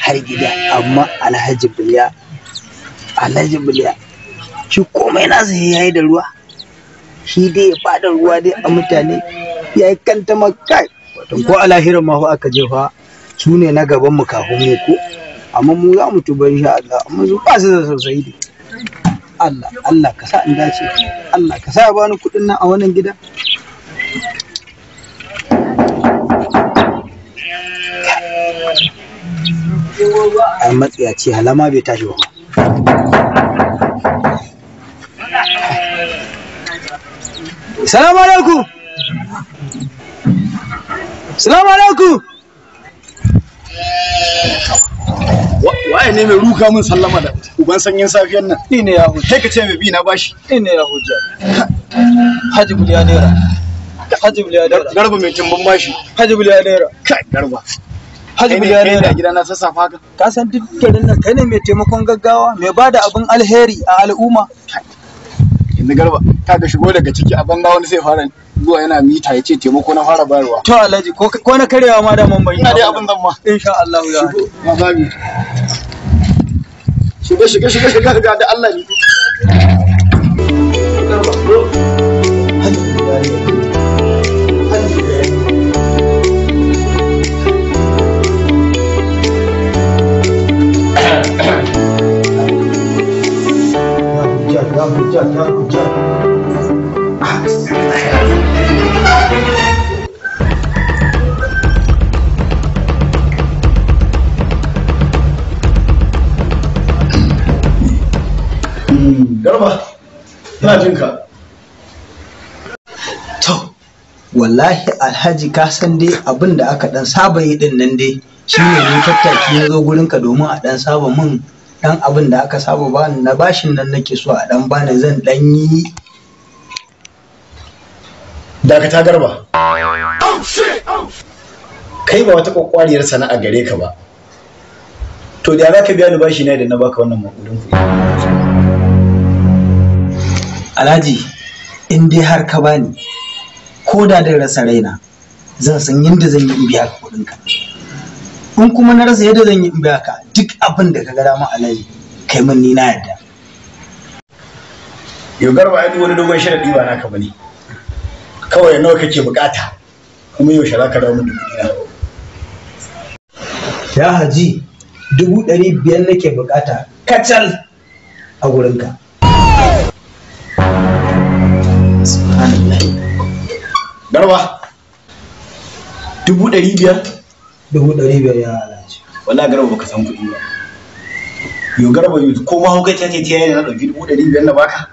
har gida. Amma Alhaji Biliya, Alhaji Biliya shi komai nasa ya yi da ruwa. Shi dai ya bada ruwa dai a mutane ya yi kanta makai. Wato ko a lahirin ma fa aka je fa su ne na gaban mu kafin mu ko, amma mu za mu tuba insha Allah. Amma su ba su da sosai dai. Allah, Allah ka sa in dace, Allah ka sa ya bani kuɗin nan a wannan gida. Ai matsiyaci halama bai tashi ba. Salamu alaikum. Salamu alaikum. Waye ne mai ruka min sallama da uban sanyin safiyan nan? Ni ne ya hujja. Kai ka ce mai bi na bashi. Ni ne ya hujja. Haji Biliya naira. Haji Biliya naira. Garba mai tumbin bashi. Haji Biliya naira. Kai Garba. Haji Biliya Kai ne naira. a gida na sassafa haka. Ka san duk garin nan kai ne mai taimakon gaggawa, mai bada abin alheri a al'umma. Yanzu Garba ka ga shigo daga ciki a banza wani sai fara zuwa yana mita ya ce taimako na fara bayarwa. To Alhaji ko na karyawa ma da mun bai. Ina dai abin zan ma. Insha Allah ya. Shigo ma babi. Shiga shiga shiga shiga ga da Allah ne. Garba. Haji Biliya naira. Haji Biliya naira. Ya hujja, ya hujja, ya hujja. Garba ina jin ka. To, wallahi Alhaji ka san dai abin da aka dan saba yi din nan dai shine ne tattaki ya zo gurinka domin a dan saba min dan abin da aka saba bani na bashin nan nake so a dan bani zan dan yi. Dakata Garba. Kai ba wata kwakwariyar sana'a gare ka ba. To da za ka biya ni bashi na idan na baka wannan maƙudin kuɗi. Alhaji, in dai har ka bani ko da dai rasa raina zan san yadda zan yi in biya ka kuɗinka. In kuma na rasa yadda zan yi in biya ka duk abin da ka ga dama Alhaji kai min ni na yarda. Yau Garba ai duk wani dogon sharaɗi ba naka bane. Kawai nawa kake bukata kuma yaushe za ka dawo min da kuɗi na. Ya Haji, 500,000 nake bukata kacal a gurinka. Subhanallah. Garba 500,000? 500,000 ya Alhaji. Wallahi Garba baka san kuɗi ba. Yau Garba yau ko mahaukaciya ce ta yayin na ɗauki 500,000 na baka.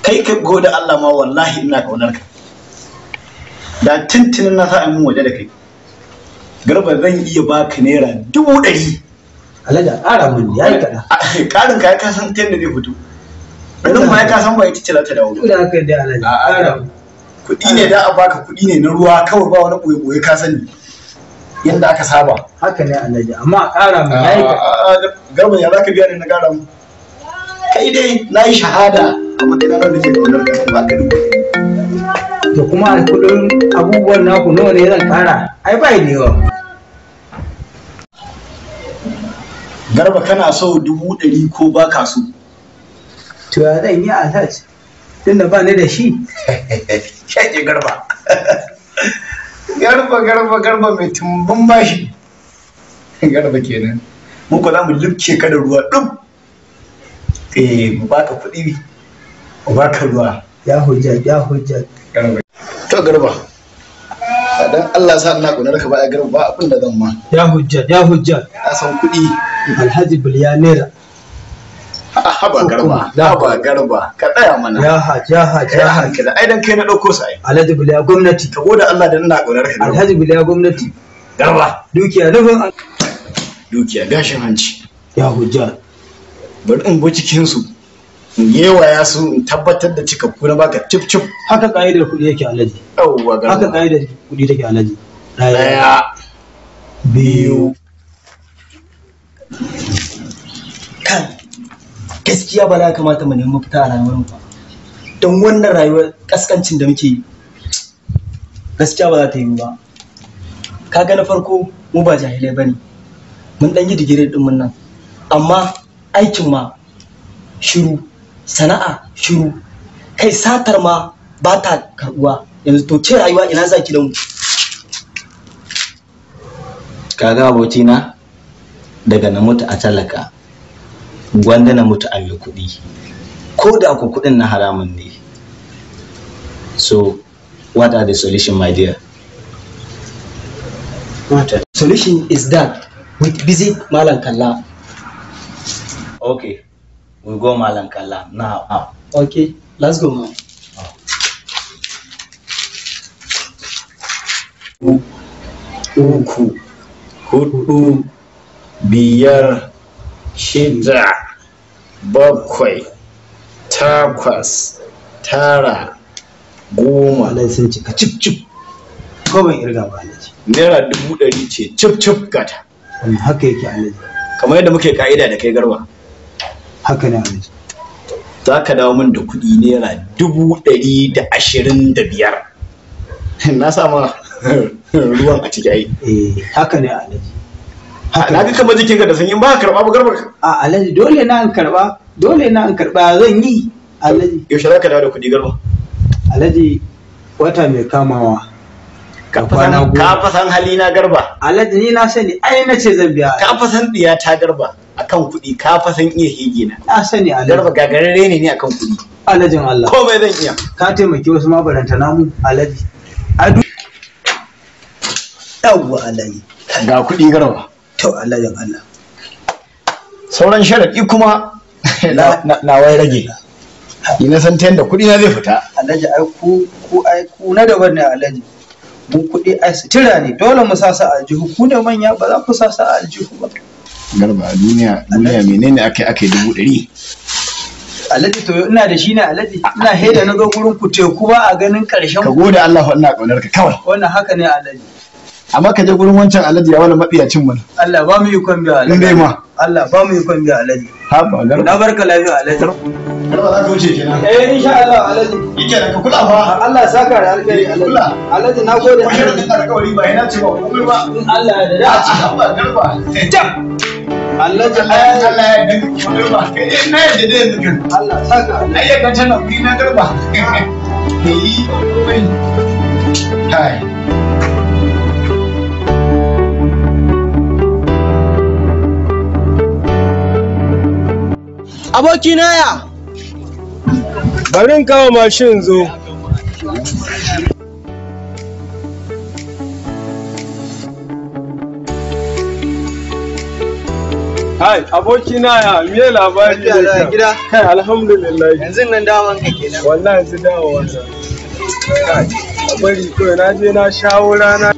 Kai ka gode Allah ma wallahi ina ƙaunar ka. Da tuntunin na sa mun waje da kai. Garba zan iya baka naira 100,000. Alhaji a ƙara mun ya yi kaɗan. Ƙarin ka ya kasan ta yadda zai fito. Ɗarin ma ya kasan ba ita ce za ta dawo. Duk da haka dai Alhaji a ƙara mun. Kuɗi ne da a baka kuɗi ne na ruwa kawai ba wani ɓoye-ɓoye ka sani. Yadda aka saba. Haka ne Alhaji amma a ƙara mun ya yi kaɗan. Garba ya za ka biya ni na ƙara mun. Kai dai na yi shahada a matsayin nan da ke ƙaunar ka ba ka 100,000. To kuma a kuɗin abubuwan naku nawa ne zan ƙara? Ai ba da yawa. Garba kana so 100,000 ko ba ka so? To ya zan yi Alhaji? Tunda ba ni da shi. Shaƙe Garba. Garba Garba Garba mai tumbin bashi. Garba kenan. Mu ko za mu lubce ka da ruwa ɗum. Eh mu baka kuɗi mu baka ruwa. Ya hujja, ya hujja. Garba. To Garba. Dan Allah sa ina ƙaunar ka ba ya Garba ba abin da zan ma. Ya hujja, ya hujja. Ka san kuɗi. Alhaji Biliya naira. Haba Garba, haba Garba, ka tsaya mana. Ya haji, ya haji, ya haji. Hankali, ai dan kai na ɗauko sa ai. Alhaji Biliya gwamnati. Ka gode Allah da ina ƙaunar ka Garba. Alhaji Biliya gwamnati. Garba. Dukiya nufin Dukiya gashin hanci. Ya hujja. Bari in bi cikin su. In gewaya su in tabbatar da cikakku na baka cif cif. Haka ka'idar kuɗi yake Alhaji. Yawwa Garba. Haka ka'idar kuɗi take Alhaji. Ɗaya, biyu. Kai, gaskiya ba ya kamata mu nemi mafita a rayuwar mu ba. Don wannan rayuwar kaskancin da muke yi, gaskiya ba za ta yiwu ba. Kaga na farko mu ba jahilai bane. Mun dan yi digiri din mun nan. Amma aikin ma shiru, sana'a shiru. Kai satar ma ba ta karbuwa. Yanzu to ce rayuwa ina za ki da mu? Kaga abokina, daga na mutu a talaka gwanda na mutu a mai kuɗi, ko da ku kuɗin na haramun ne. So what are the solution, my dear? Solution is that we visit Malam Kalla. Okay, we go Malam Kalla now. Okay, let's go, man. 3, 4, 5, 6, 7, 8, 9, 10. Alhaji sun cika cip cip. Ko ban irga ba Alhaji. Naira 100,000 ce cip cip gata. Wannan haka yake Alhaji. Kamar yadda muke ka'ida da kai Garba. Haka ne Alhaji. Za ka dawo min da kuɗi Naira 125,000. Na sama ruwan a ciki ai. Eh, haka ne Alhaji. Haka Na ga kamar jikinka da sanyi, ba ka karɓa ba Garba. A Alhaji dole na in karba, dole na in karba zan yi Alhaji. Yaushe za ka dawo da kuɗi Garba? Alhaji wata mai kamawa. Ka Kwana goma. fa san halina Garba. Alhaji ni na sani ai na ce zan biya. Ka fa san ɗiya ta Garba akan kuɗi, ka fa san iya hege na. Na sani Alhaji. Garba gagararre ne ni akan kuɗi. Alhajin Allah. Komai zan iya. Ka taimaki wasu ma baranta namu Alhaji. Adu. Yawwa Alhaji. Ga kuɗi Garba. To Alhajin Allah. Sauran sharaɗi kuma na wai rage. Ni na san ta yadda kuɗi na zai fita. Alhaji ai ku ku ai ku na daban ne Alhaji. Mu kuɗi ai sutura ne dole mu sa su a aljihu, ku ne manya ba za ku sa su a aljihu ba. Garba a duniya duniya menene aka aka 100,000? Alhaji to ina da shi ne Alhaji, ina heda na zo gurin ku teku ba a ganin ƙarshen Ka gode Allah fa ina ƙaunar ka kawai. Wannan haka ne Alhaji. Amma ka je gurin wancan Alhaji ya wani matsiyacin mana. Allah ba mu ikon biya Alhaji. In dai ma. Allah ba mu ikon biya Alhaji. Haba Garba. Na barka lafiya Alhaji. Garba za ka wuce kenan. Eh insha Allah Alhaji. Yake da ka kula fa. Allah saka da alkhairi Alhaji. Kula. Alhaji na gode. Ko sharadin alƙawari ba yana cewa komai ba. In Allah ya yarda a ci. Haba Garba. Alhaji Allah ya yarda ka Garba. Kai dai na yarda da yanzu kan. Allah saka. Na yarda tana kuɗi na Garba. Eh komai. Hai. Abokina ya. Bari in kawo mashin zo. Hai, abokina ya, me labari ne ka? Gida. Kai, alhamdulillah. Yanzu nan daman ka kenan. Wallahi yanzu dawowa ta. Kai, a bari kawai na je na shawo rana.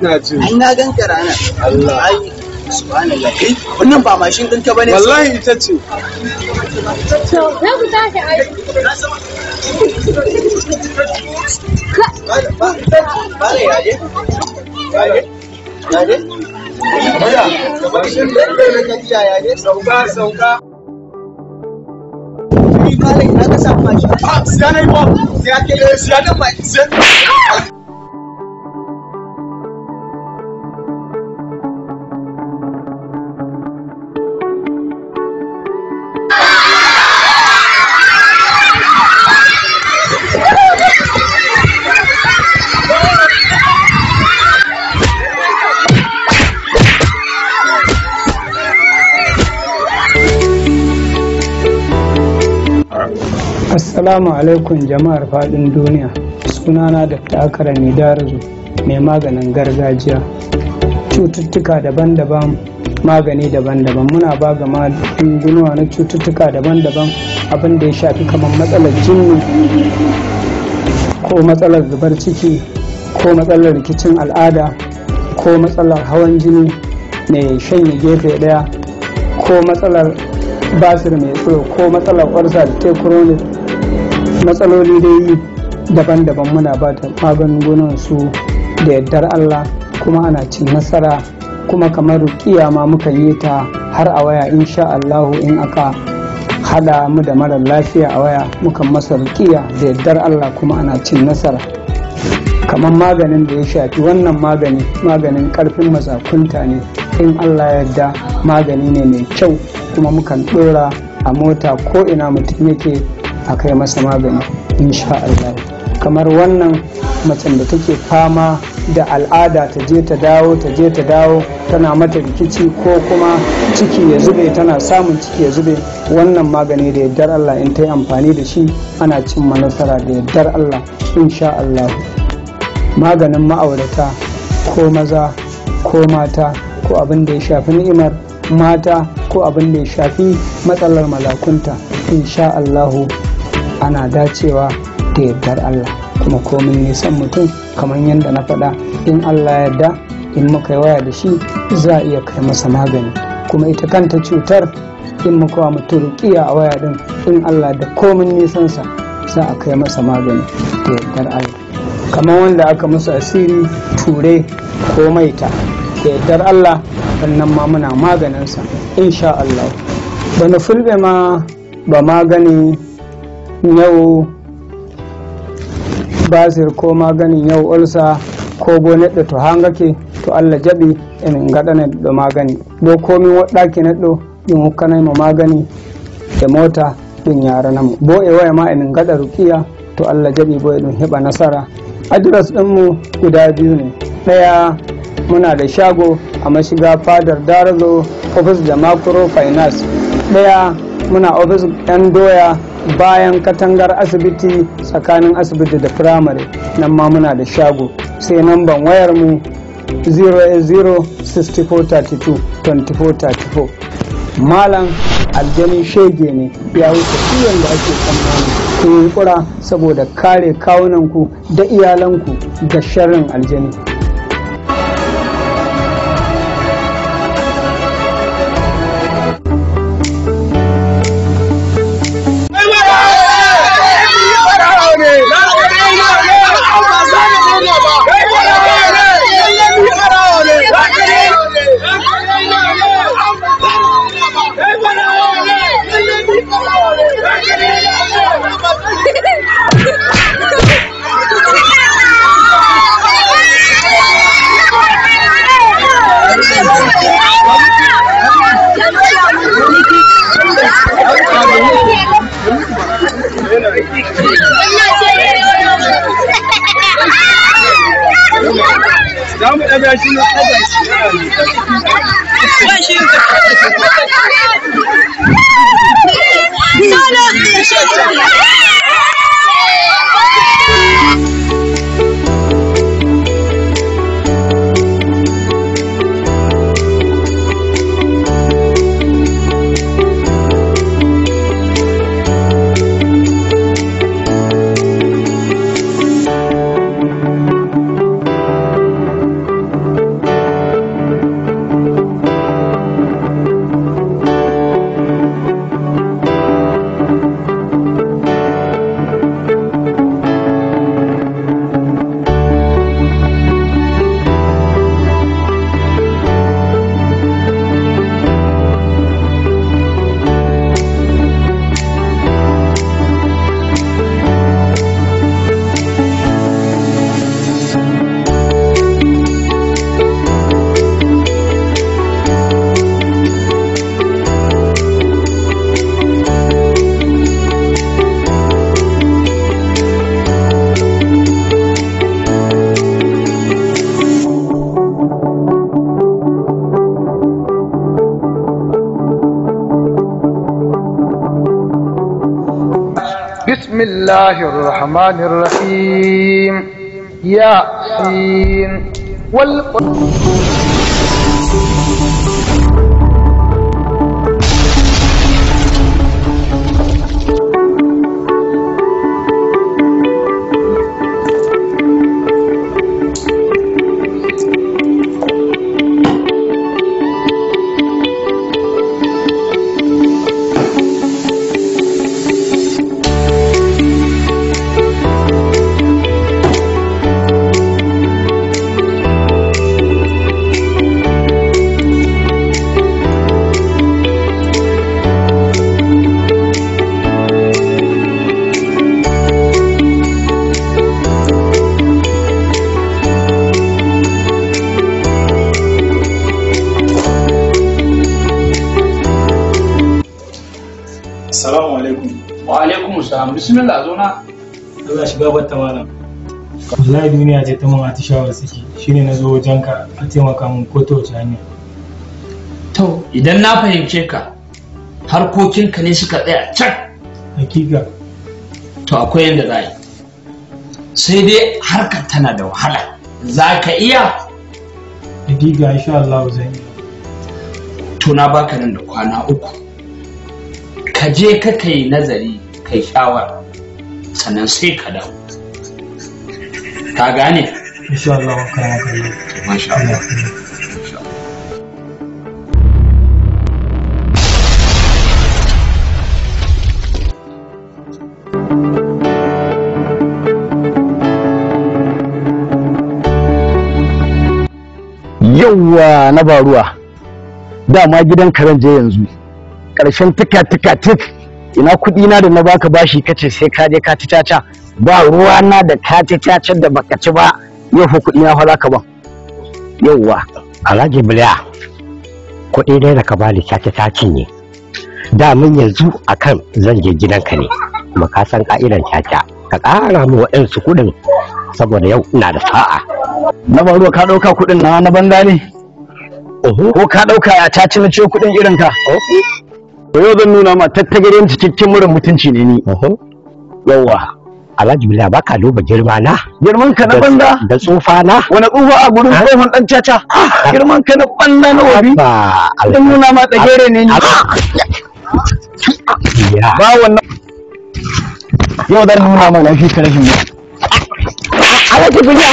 Ina jin. Ai na ganka ranar. Allah. Ai subhanallah. Kai wannan ba mashin ɗinka bane. Wallahi ita ce. To, za ku tashi aiki. Bale ya je? Ya je? Sauka, sauka. Bale ina ka samu mashin. Ah, siya na yi ba. Siya ke, siya na ba. Siya. Assalamu alaikum jama'ar faɗin duniya. Sunana Dr. Akarami Darazo mai maganin gargajiya. Cututtuka daban-daban, magani daban-daban. Muna ba ga magunguna na cututtuka daban-daban, abin da ya shafi kamar matsalar jinni ko matsalar zubar ciki ko matsalar rikicin al'ada ko matsalar hawan jini mai shanye gefe ɗaya, ko matsalar basir mai tsiro, ko matsalar ulcer da ta chronic, matsaloli dai daban-daban muna ba ta magungunan su da yardar Allah, kuma ana cin nasara. Kuma kamar rukiya ma muka yi ta har a waya, insha Allahu, in aka hada mu da mara lafiya a waya, mukan masa rukiya da yardar Allah, kuma ana cin nasara. Kamar maganin da ya shafi wannan magani, maganin karfin mazakunta ne, in Allah yarda magani ne mai kyau, kuma mukan dora a mota ko ina mutum yake a kai masa magani, insha Allah. Kamar wannan macen da take fama da al'ada, ta je ta dawo, ta je ta dawo, tana mata rikici, ko kuma ciki ya zube, tana samun ciki ya zube, wannan magani da yardar Allah in ta yi amfani da shi ana cimma nasara da yardar Allah, insha Allah. Maganin ma'aurata, ko maza ko mata, ko abin da ya shafi ni'imar mata, ko abin da ya shafi matsalar malakunta, insha Allahu ana dacewa da yardar Allah. Kuma komin nisan mutum, kamar yadda na faɗa, in Allah yarda in muka yi waya da shi za a iya kai masa magani. Kuma ita kanta cutar, in muka wa mutum ruƙiya a waya din, in Allah da komin nisansa za a kai masa magani da yardar Allah. Kamar wanda aka musu asiri, ture ko maita, da yardar Allah wannan ma muna maganinsa, insha Allah. Bana fulbe ma ba magani yau basir ko maganin yau ulsa, ko bo neɗɗo to hangake, to Allah jaɓi emin gaɗana ɗo magani bo, komin woɗɗaki neɗɗo ɗum hokkanaymo magani e mota ɗum yaranamo bo, e waya ma emin gaɗa rukiya, to Allah jaɓi bo eɗum heɓa nasara. Adres ɗinmu guda biyu ne. Ɗaya, muna da shago a mashiga fadar Darazo, ofis da Macro Finance. Ɗaya, muna ofis yan doya, bayan katangar asibiti, tsakanin asibiti da firamare, nan ma muna da shago. Sai namban wayar mu 08064322434. Malam, aljani shege ne, ya wuce ciwon da ake tsammani. Ku yunkura saboda kare kawunanku da iyalanku ga sharrin aljani. Za mu ɗaga shi, mu ɗaga shi. بسم الله الرحمن الرحيم ياسين والقرآن. Assalamu alaikum. Wa alaikum salam. Bismillah zo na. Allah shiga batta malam. Wallahi duniya ce ta mun atishawar saki shine na zo wajenka a taimaka mun ko ta wace hanya. To idan na fahimce ka harkokinka ne suka tsaya cak. Hakika. To akwai yadda za a yi. Sai dai harkar tana da wahala. Za ka iya? Hakika insha Allah zan iya. To na baka nan da kwana 3. Ka je ka kai nazari kai shawara sannan sai ka dawo. Ka gane? Insha Allah ka maka. Masha Allah. Yauwa na baruwa dama gidan karen je yanzu ƙarshen tika tika tik ina kuɗi na da na baka bashi kace sai ka je ka ci caca ba ruwa na da ka ci caca da baka ci ba yau fa kuɗi na fa zaka ban. Yauwa Alhaji Biliya kuɗi dai da ka bani caca ta cinye da mun yanzu akan zan je gidanka ne kuma ka san ka'idan caca ka ƙara mu waɗansu kuɗin saboda yau ina da sa'a. Na baruwa ka ɗauka kuɗin na na banza ne? Ko ka ɗauka ya caci na ciwo kuɗin irin ka? To yau zan nuna ma tattagaren cikakken murin mutunci ne ni. Yawwa. Alhaji Bila baka duba girma na? Girman ka na banza? Da tsufa na? Wani tsufa a gurin tsohon ɗan caca? Girman ka na banza na wabi? Zan nuna ma tsagere ne ni. Ba wannan. Yau zan nuna ma na fi ka rashin mutunci. Alhaji Bila!